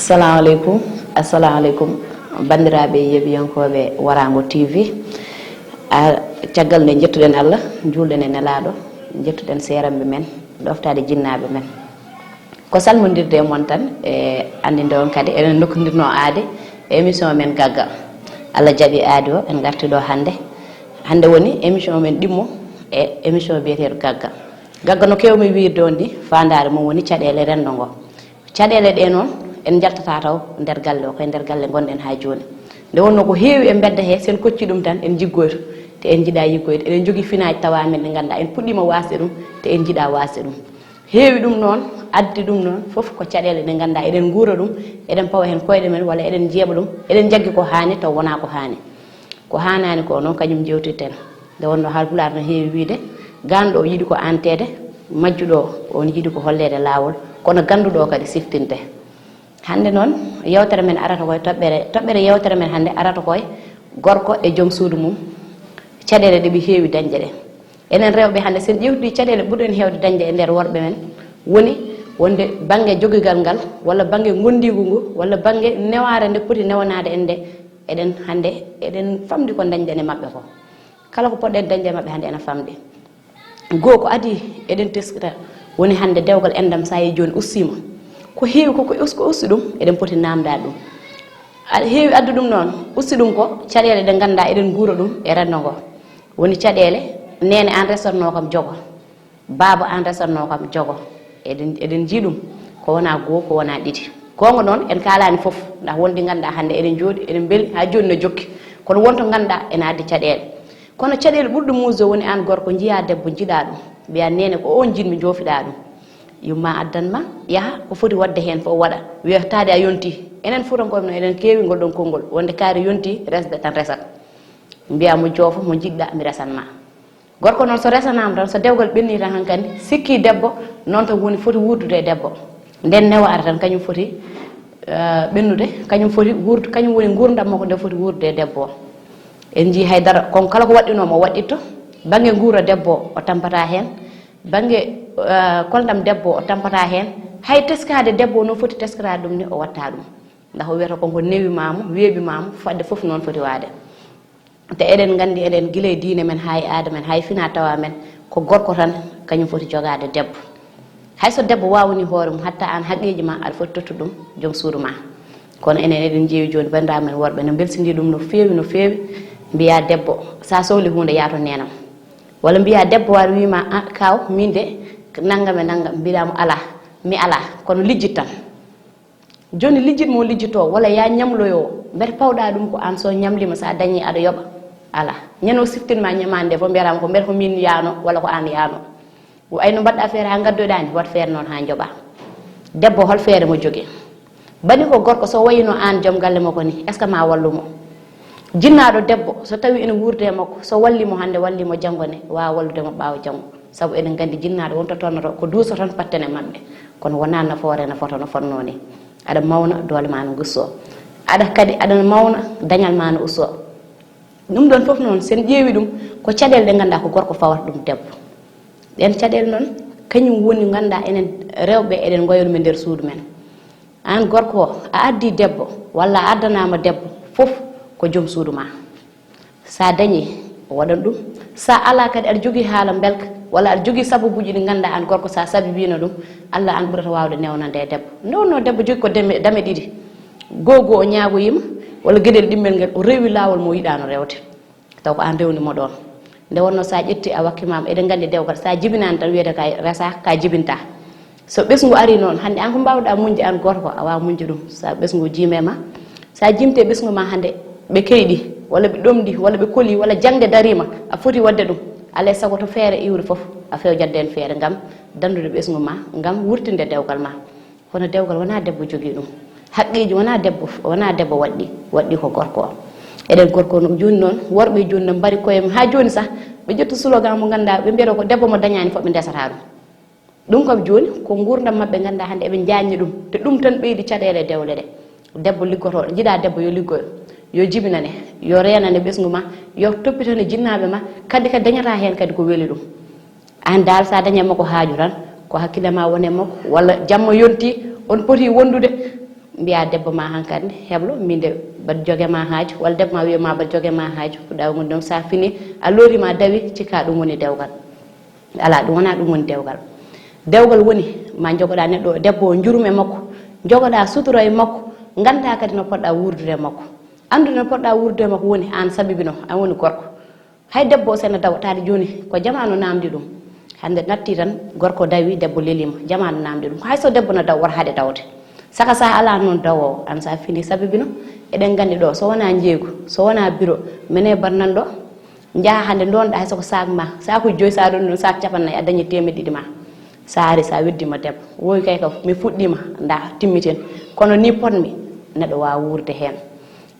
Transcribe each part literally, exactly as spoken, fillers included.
Assalamu aleykum. Assalamu aleykum, banndiraaɓe yeeɓiyankooɓe Waraango T V. A, caggal nde njettuɗen Allah, njuulɗen e Nelaaɗo, njettuɗen seeramɓe men, ɗoftaade jinnaaɓe men. Ko salmondirde e mon tan, e anndinde on kadi eɗen ndokkondirnoo aade e émission men Gagga. Allah jaɓi aadi o, en ngarti ɗo hannde. Hannde woni émission men ɗimmo e émission biyeteeɗo Gagga. Gagga no keewmi wiirde on ni, faandaare mum woni caɗeele renndo ngo. Caɗeele ɗe noon, en njaltataa taw nder galle o, koye nder galle ngonɗen haa jooni. Nde wonnoo ko heewi e mbedda he, so en koccii ɗum tan, en njiggoyto, te en njiɗaa yiggoyde. Eɗen njogii finaaji tawaa men ɗi ngannduɗaa en puɗɗiima waasde ɗum, te en njiɗaa waasde ɗum. Heewi ɗum noon, addi ɗum noon, fof ko caɗeele ɗe ngannduɗaa eɗen nguura ɗum, eɗen pawa heen koyɗe men, walla eɗen njeeɓa ɗum, eɗen njaggi ko haani, taw wonaa ko haani. Ko haanaani ko noon, kañum njeewtirten. Nde wonnoo Haalpulaar no heewi wiyde, gaanɗo o yiɗi ko aanteede, majjuɗo o, on yiɗi ko holleede laawol, kono gannduɗo o kadi siftinte. Hannde noon, yewtere men arata koye toɓɓere, toɓɓere yewtere men hannde arata koye gorko e joom suudu mum, caɗeele ɗe ɓe heewi dañde ɗe. Enen rewɓe hannde, so en ƴeewtii caɗeele ɓurɗe en heewde dañde e nder worɓe men, woni wonde bannge jogigal ngal, walla bannge ngonndiigu ngu, walla bannge newaare nde poti newanaade en nde, eɗen hannde, eɗen famɗi ko dañɗen e maɓɓe ko. Kala ko poɗɗen dañde e maɓɓe hannde ena famɗi. Goo ko adii eɗen teskita, woni hannde dewgal enɗam so a yii jooni ustiima. Ko heewi ko, ko us-, ko usti ɗum, eɗen poti naamndaade ɗum. A, heewi addu ɗum noon, usti ɗum ko caɗeele ɗe ngannduɗaa eɗen nguura ɗum e renndo ngo. Woni caɗeele, neene aan resatnoo kam jogo, baaba aan resatnoo kam jogo. Eɗen, eɗen njii ɗum, ko wonaa goo, ko wonaa ɗiɗi. Goonga noon, en kaalaani fof, ndax won ɗi ngannduɗaa hannde eɗen njooɗi, eɗen mbeli, haa jooni no jokki. Kono won to ngannduɗaa ena addi caɗeele. Kono caɗeele ɓurɗe muusde woni aan gorko njiyaa debbo, njiɗaa ɗum, mbiyaa neene ko oon njiɗmi, njoofiɗaa ɗum. Yumma addan ma, yaha, ko foti waɗde heen fof waɗa. Wiya taade a yontii. Enen Fuutankooɓe noon eɗen keewi ngol ɗoon konngol, wonde kaari yontii, resde tan resat. Mbiyaa mo joofo, mo njiɗɗaa, mi resan ma. Gorko noon so resanaama tan, so dewgal ɓennii tan hankadi, sikkii debbo, noon tan woni foti wuurdude e debbo. Nden newaare tan kañum foti, eh, ɓennude, kañum foti wuurdu-, kañum woni nguurndam makko nde foti wuurdude e debbo o. En njii haydara, kon kala ko waɗɗinoo mo o waɗɗitto. Bannge nguura debbo o, o tampataa heen. Bannge, eh, koldam debbo o, o tampataa heen. Hay teskaade debbo o no foti teskaade ɗum ni, o waɗtaa ɗum. Ndax o wiyata kon ko newi maa mo, weeɓi maa mo, fadde fof noon foti waade. Te eɗen nganndi, eɗen gila e diine men, haa e aada men, haa e finaa tawaa men, ko gorko tan kañum foti jogaade debbo. Hay so debbo waawni hoore mum, hatta aan haqqeeji ma aɗa foti tottude ɗum joom suudu ma. Kono enen eɗen njeewi jooni banndiraaɓe men worɓe no mbelsindii ɗum no feewi, no feewi. Mbiyaa debbo, so a sohli huunde, yaa to neenam. Walla mbiyaa debbo wari wii ma, "Ah, kaaw, miin de nanngam e nanngam." Mbiɗaa mo, "Alaa, mi alaa, kono lijjit tan." Jooni lijjit mo lijjitoo, walla yaa ñamloyoo, mbete pawɗaa ɗum ko aan, so ñamliima, so a dañii aɗa yoɓa? Alaa. Ñande o siftin ma ñamaande nde fof, mbiyata ma ko mbete ko miin yaano, walla ko aan yaano. Ay no mbaɗɗaa feere haa ngaddoyɗaa ni, waɗ feere noon haa njoɓaa. Debbo, hol feere mo jogii? Bani ko gorko, so wayino aan joom galle makko ni, est-ce que ma wallu mo? Jinnaaɗo debbo, so tawi ene wuurde e makko, so walli mo hannde, walli mo janngo ne, waawa wallude mo ɓaawo janngo. Sabu eɗen nganndi jinnaaɗo wonto toonnoto, ko duuso tan patten e maɓɓe. Kono wonaa nafoore no fota, no fotnoo ni. Aɗa mawna, doole ma no gusso. Aɗa kadi, aɗa mawna, dañal ma no usso. Ɗum ɗoon fof noon, so en ƴeewi ɗum, ko caɗeele ɗe ngannduɗaa ko gorko fawata ɗum debbo. Ɗeen caɗeele noon, kañum woni ngannduɗaa enen rewɓe eɗen ngoya ɗum e nder suudu men. Aan gorko o, a addi debbo, walla a addanaama debbo, fof ko joom suudu ma. Sa dañi, o waɗan ɗum. Sa alaa kadi, aɗa jogii haala mbelka, walla aɗa jogii sababuuji ɗi ngannduɗaa aan gorko, sa sabibiino ɗum, Allah aan ɓurata waawde newnande e debbo. Nde wonnoo debbo jogii ko dame, dame ɗiɗi. Goo goo o ñaagoyiima, walla geɗel ɗimmel ngel, o rewi laawol mo yiɗaano rewde. Taw ko aan rewni mo ɗoon. Nde wonnoo sa ƴetti a wakki maama, eɗen nganndi dewgal, sa jibinaani tan wiyete ka resa, ka jibinta. So ɓesngu arii noon, hannde aan ko mbaawɗaa muñde aan gooto ko, a waawa muñde ɗum. Sa ɓesngu jiime ma, sa jimte ɓesngu ma hannde, ɓe keyɗi, walla ɓe ɗomɗi, walla ɓe kolii, walla jaŋde dariima, a foti waɗde ɗum. Alaa e sago to feere iwri fof, a fewjat heen feere ngam danndude ɓesngu ma, ngam wurtinde dewgal ma. Kono dewgal wonaa debbo jogii ɗum. Haqqeeji wonaa debbo, wonaa debbo waɗɗi, waɗɗi ko gorko o. Eɗen gorko no jooni noon, worɓe jooni no mbari koye mum. Haa jooni sah, ɓe ƴettu slogan mo ngannduɗaa, ɓe mbiyata ko debbo mo dañaani fof ɓe ndesata ɗum. Ɗum kam jooni ko nguurndam maɓɓe, ngannduɗaa hannde eɓe njaajni ɗum. Te ɗum tan ɓeydi caɗeele dewle ɗe. Debbo liggotooɗo, njiɗaa debbo yo liggoyo, yo jibinane, yo reenane ɓesngu ma, yo toppitane jinnaaɓe ma, kadi kadi dañataa heen kadi ko weli ɗum. Aan daal, so a dañii e makko haaju tan, ko hakkille ma woni e makko, walla jamma yontii, on poti wondude, Mbiya debbo ma hankadi heblo, min de mbaɗ joge ma haaju, walla debbo ma wiya ma mbaɗ joge ma haaju, ko ɗawi ngon ɗum sa fini, a loori ma dawi, cikka ɗum woni dewgal. Ala, ɗum wona ɗum woni dewgal. Dewgal woni ma jogoɗa neɗɗo debbo o jurum e makko, jogoɗa sutura e makko, ganda kadi no poɗɗa wuurdude e makko. Anndude no poɗɗa wuurdude e makko woni an sabibino, an woni gorko. Hay debbo o sena daw, taade jooni ko jamaanu namdi ɗum. Hannde natti tan, gorko dawi, debbo lelima, jamaanu namdi ɗum. Ko hay so debbo no daw, wota haɗe dawde. Saka sa ala noon dawowo, an sa fini sabibino. Eɗen nganndi ɗo, so wona njeeygu, so wona biro, mene barnan ɗo, njaha hannde ndonɗa hay soko sac ma, sakuji joyi sa ɗon ɗum, sac capanɗe nayi, a dañi teemedde ɗiɗi ma. Sa ari, sa weddima debbo, wowi kay kam, mi fuɗɗima, nda, timmitin. Kono ni potmi, neɗɗo wawa wuurde heen.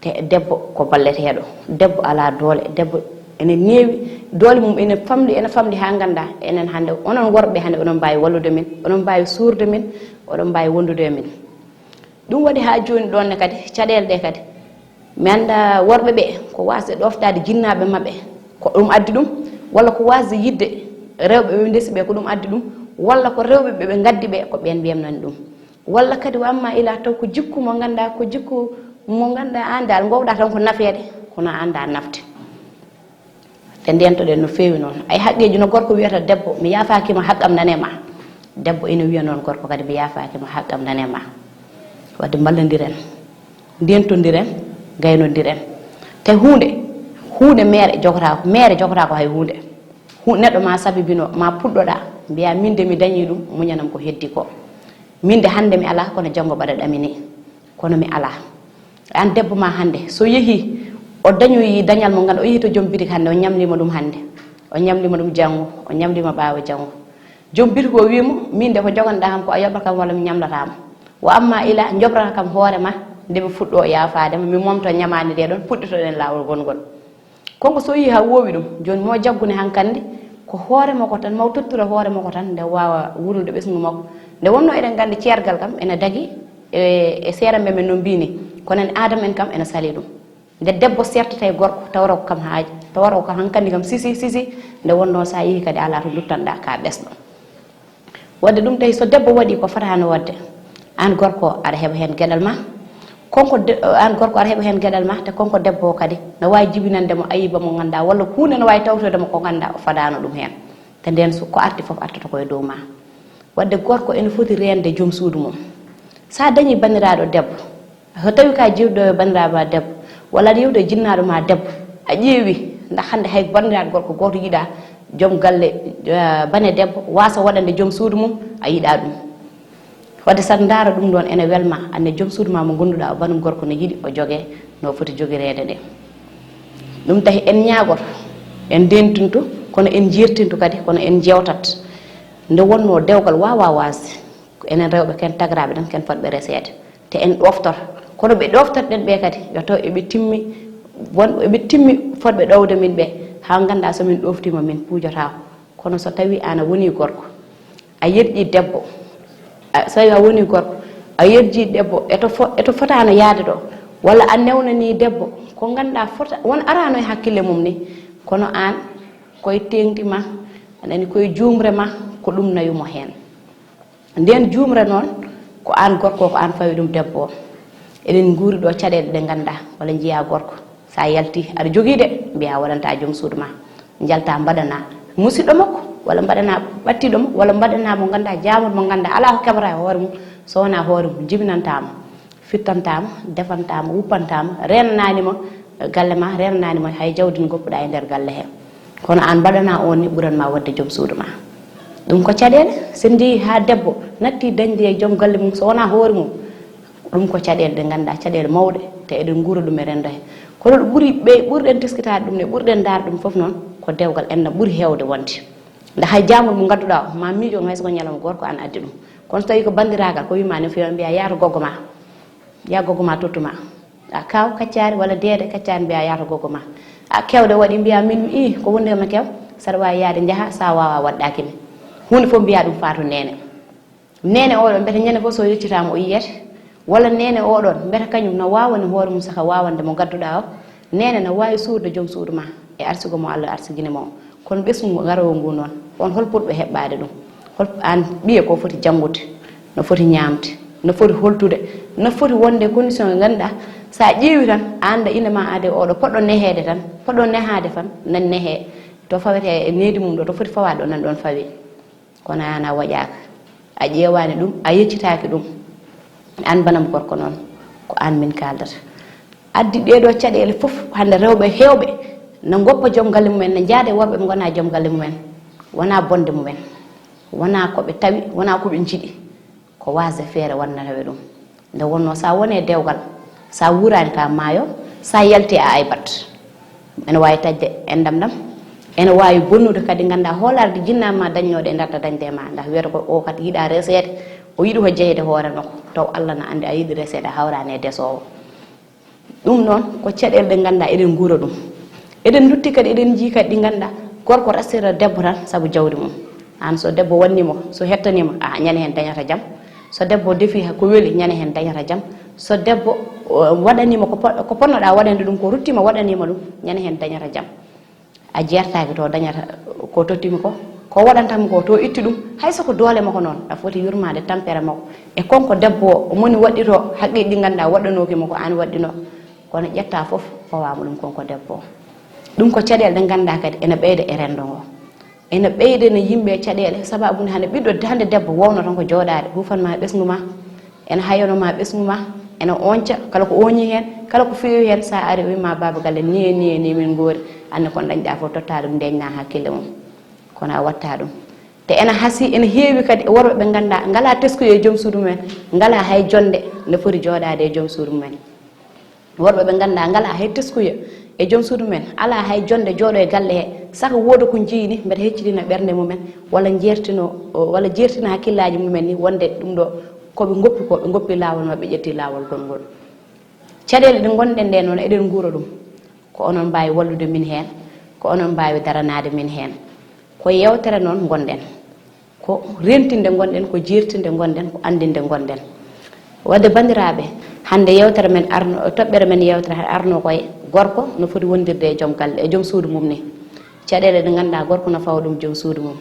Te debbo ko balleteeɗo, debbo ala doole, debbo ene neewi, doole mum ene famɗi, ene famɗi ha ganda, enen hannde, onon worɓe hannde, oɗon mbawi wallude min, oɗon mbawi suurde min, oɗon mbawi wondude e min. Ɗum waɗi ha joni ɗon ne kadi, caɗele ɗe kadi, mi anda worɓe ɓe ko wasde ɗoftade jinnaɓe maɓɓe, ko ɗum addi ɗum, walla ko wasde yidde rewɓe ɓe ndesi ɓe, ko ɗum addi ɗum, walla ko rewɓe ɓe ɓe gaddi ɓe, ko ɓen mbiyamnani ɗum. Walla kadi, wa amma ila taw ko jikku mo ngannduɗaa, ko jikku mo ngannduɗaa aan dal, ngoowɗaa tan ko nafeede, kono aan dal nafde. Te ndeentoɗen no feewi noon. Ay haqqeeji no gorko wiyata debbo, mi yaafaaki ma, haqqam nane ma. Debbo ina wiya noon gorko kadi, mi yaafaaki ma, haqqam nane ma. Wadde mballondiren, ndeentondiren, gaynondiren. Te huunde, huunde meere jogotaako, meere jogotaako hay huunde. Hu-, neɗɗo ma sabibino, ma puɗɗoɗaa, mbiya min de mi dañi ɗum, muñanam ko heddi ko. Min de hannde mi alaa, kono janngo mbaɗa ɗamini, kono mi alaa. Aan debbo ma hannde, so yehi, o dañoyi dañal mo ngannduɗaa, o yehi to joom bitik hannde, o ñamlima ɗum hannde, o ñamlima ɗum janngo, o ñamlima ɓaawo janngo. Joom bitik o wiimo, min de ko joganɗaa kam ko a yoɓat kam walla mi ñamlataa ma. Wa amma ila, jobrata kam hoore ma, nde mi fuɗɗo yaafaade ma, mi momto ñamaani nde ɗon, puɗɗitoɗen laawol gongol. Konko so yii haa woowi ɗum, jooni mo jaggune hankandi, ko hoore makko tan, maw tottura hoore makko tan, nde waawa wuurnude ɓesngu makko. Nde wonno eɗen nganndi ceergal kam ene dagi e, e seeramɓe men no mbiini, kono en aadam en kam ene sali ɗum. Nde debbo sertata e gorko, tawata ko kam haaji, tawata ko kam hankandi kam sisi, sisi, nde wonno sa yehi kadi alaa to duttanɗaa ka ɓesɗo. Wadde ɗum tawi so debbo waɗi ko fotaano waɗde, aan gorko aɗa heɓa heen geɗal ma, konko de-, aan gorko aɗa heɓa heen geɗal ma, te konko debbo o kadi no waawi jibinande mo ayiba mo ngannduɗaa, walla huunde no waawi tawtoyde mo ko ngannduɗaa o fotaano ɗum heen. Te ndeen su-, ko arti fof artata ko e dow ma. Wadde gorko ene foti reende joom suudu mum. Sa dañi banndiraaɗo debbo, so tawi ka jewtiɗo e banndiraaɗo ma debbo, walla aɗa yewta e jinnaaɗo ma debbo, a ƴeewi, ndax hannde hay banndiraaɗo gorko gooto yiɗa joom galle, eh, bane debbo waasa waɗande joom suudu mum, a yiɗa ɗum. Wadde saɗa ndaara ɗum ɗon ene welma, annde joom suudu ma mo ngonnduɗaa o banum gorko no yiɗi o joge no foti jogireede nde. Ɗum tahi en ñaagoto, en ndentinto, kono en njeertinto kadi, kono en njeewtat. Nde wonno dewgal waawa waasde, ko enen rewɓe ken tagaraaɓe ɗen, ken fotɓe reseede. Te en ɗoftor. Kono ɓe ɗoftorɗen ɓe kadi, yo taw eɓe timmi, won, eɓe timmi fotɓe ɗowde min ɓe, haa ngannda so min ɗoftiima min puujotaako. Kono so tawi aan a woni gorko, a yerƴi debbo, a, so tawi a woni gorko, a yerƴi debbo, eto fo-, eto fotaano yaade ɗo, walla a newnani debbo, ko ngannduɗaa fota, won araano e hakkille mum ni, kono aan koye teeŋti ma, a nani koye juumre ma, ko ɗum nawi mo heen. Ndeen juumre noon, ko aan gorko, ko aan fawi ɗum debbo o. Eɗen nguuri ɗo caɗeele ɗe ngannduɗaa, walla njiyaa gorko, sa yalti, aɗa jogii de, mbiya waɗanta joom suudu ma, njalta mbaɗana musiɗɗo makko, walla mbaɗana ɓattiɗo mo, walla mbaɗana mo ngannduɗaa, jaamor mo ngannduɗaa, alaa ko keɓata e hoore mum, so wonaa hoore mum, jibinanta mo, fittanta mo, defanta mo, wuppanta mo, reenanaani mo galle ma, reenanaani mo hay jawdi ndi ngoppuɗaa e nder galle he. Kono aan mbaɗana on ni ɓuran ma waɗde joom suudu ma. Ɗum ko caɗeele, so ndi haa debbo natti dañde e joom galle mum, so wonaa hoore mum, ɗum ko caɗeele ɗe ngannduɗaa, caɗeele mawɗe, te eɗen nguura ɗum e renndo he. Kono ɗo ɓuri ɓe, ɓurɗen teskitaade ɗum ne, ɓurɗen ndaar ɗum fof noon, ko dewgal enna ɓuri heewde wonde. Nde hay jaamol mo ngannduɗaa o, ma miijo on hay so ko ñalawma gooto ko aan addi ɗum. Kono so tawii ko banndiraagal, ko wiima ni feewa mbiya yaha to goggo ma. Yaa goggo ma tottu ma. A kaaw kaccaari walla deede kaccaari mbiya yaha to goggo ma. A kewde waɗi mbiya min mi ii ko wonde ma kew, saɗa waawi yaade njaha sa waawa waɗɗaaki mi. Huunde fof mbiya ɗum faatu neene. Neene oɗon mbete ñande fof so yeccitaama o yiyete. Walla neene oɗon mbete kañum no waawani hoore mum saka waawande mo ngadduɗaa o. Neene no waawi suurde joom suudu ma e arsigo mo Allah arsigini mo o. Kono ɓesngu ngu garoowo ngu noon, on hol potɗo heɓɓaade ɗum? Hol aan ɓiye ko foti janngude, no foti ñaamde, no foti holtude, No foti wonde condition ɗi ngannduɗaa, so a ƴeewi tan, a annda inde ma, ade oɗo poɗɗo neheede tan, poɗɗo nehaade tan, nan nehee to fawetee e nehdi mum ɗo, to foti fawaade ɗo, nan ɗoon fawee. Kono aan a waɗaaka, a ƴeewaani ɗum, a yeccitaaki ɗum. Aan bana mo gorko noon, ko aan min kaaldata. Addi ɗee ɗoo caɗeele fof, hannde rewɓe heewɓe na ngoppa joom galle mumen, na njaada e worɓe ɓe ngonaa joom galle mumen. Wonaa bonde mumen, wonaa ko ɓe tawi, wonaa ko ɓe njiɗi. Ko waasde feere waɗnata ɓe ɗum. Nde wonnoo, so a wonii e dewgal, so a wuuraani, ko a maayoowo, so a yaltii, a aybat. Ene waawi taƴde enɗam ɗam, ene waawi bonnude kadi, nganndaa hoolaare nde jinnaa ma dañnooɗo e ndarta dañde e ma, ndax wiyata ko o kadi yiɗaa reseede, o yiɗi ko jeyde hoore makko, taw Allah na anndi a yiɗi reseede, a hawraani e desoowo. Ɗum noon ko caɗeele ɗe ngannduɗaa eɗen nguura ɗum. Eɗen ndutti kadi, eɗen njii kadi ɗi ngannduɗaa gorko restira debbo tan sabu jawdi mum. Aan so debbo waɗnii ma, so hettanii ma, a ñande heen dañata jam. So debbo defii ko weli, ñande heen dañata jam. So debbo, o, waɗanii ma ko po-, ko ponnoɗaa waɗande ɗum, ko ruttii ma waɗanii ma ɗum, ñande heen dañata jam. A jeertaaki to dañata ko tottii ma ko, ko waɗanta ma ko to itti ɗum, hay so ko doole makko noon, a foti yurmaade tampere makko. E kon ko debbo o, o moni waɗɗitoo haqqeeji ɗi ngannduɗaa waɗanooki ma ko aan waɗɗinoo. Kono ƴetta fof, fawaama ɗum kon ko debbo o. Ɗum ko caɗeele ɗe ngannduɗaa kadi ene ɓeyda e renndo ngo. Ene ɓeyda ne yimɓe caɗeele, sababu nde hannde ɓiɗɗo, hannde debbo wowno tan ko jooɗaade, huufan ma ɓesngu ma, ene hayono ma ɓesngu ma, ene oñca, kala ko oñi heen, kala ko feewi heen, so a ari o wiima baaba galle ni e ni e ni min ngoori, aan ne ko dañɗaa fof totta ɗum, ndeñna hakkille mum. Kono a watta ɗum. Te ene hasii, ene heewi kadi e worɓe ɓe ngannduɗaa ngalaa teskuya e joom suudu mumen, ngalaa hay jonnde nde foti jooɗaade e joom suudu mumen. Worɓe ɓe ngannduɗaa ngalaa hay teskuya e joom suudu mumen, alaa hay jonnde jooɗo e galle he, saka wooda ko njiyi ni, mbete heccitina ɓernde mumen, walla njeertino, walla jeertina hakkillaaji mumen ni, wonde ɗum ɗo ko ɓe ngoppi ko, ɓe ngoppi laawol maɓɓe, ƴetti laawol gongol. Caɗeele ɗe ngonɗen ɗe noon, eɗen nguura ɗum. Ko onon mbaawi wallude min heen, ko onon mbaawi daranaade min heen. Ko yeewtere noon ngonɗen. Ko rentinde ngonɗen, ko jeertinde ngonɗen, ko anndinde ngonɗen. Wadde banndiraaɓe, hannde yeewtere men arno, toɓɓere men yeewtere hannde arno koye gorko no foti wondirde e joom galle, e joom suudu mum ni. Caɗeele ɗe ngannduɗaa gorko no fawa ɗum joom suudu mum.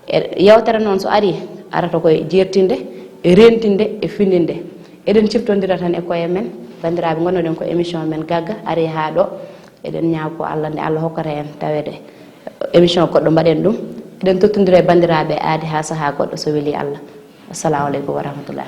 E yeewtere noon so arii, arata koye jeertinde, e rentinde, e findinde. Eɗen ciftondira tan e koye men, banndiraaɓe, ngonnoɗen ko émission men Gagga arii haa ɗo. Eɗen ñaago Allah nde Allah hokkata en taweede émission goɗɗo mbaɗen ɗum. Eɗen tottondira e banndiraaɓe aadi haa sahaa goɗɗo so welii Allah. Assalamu aleykum wa rahmatullah.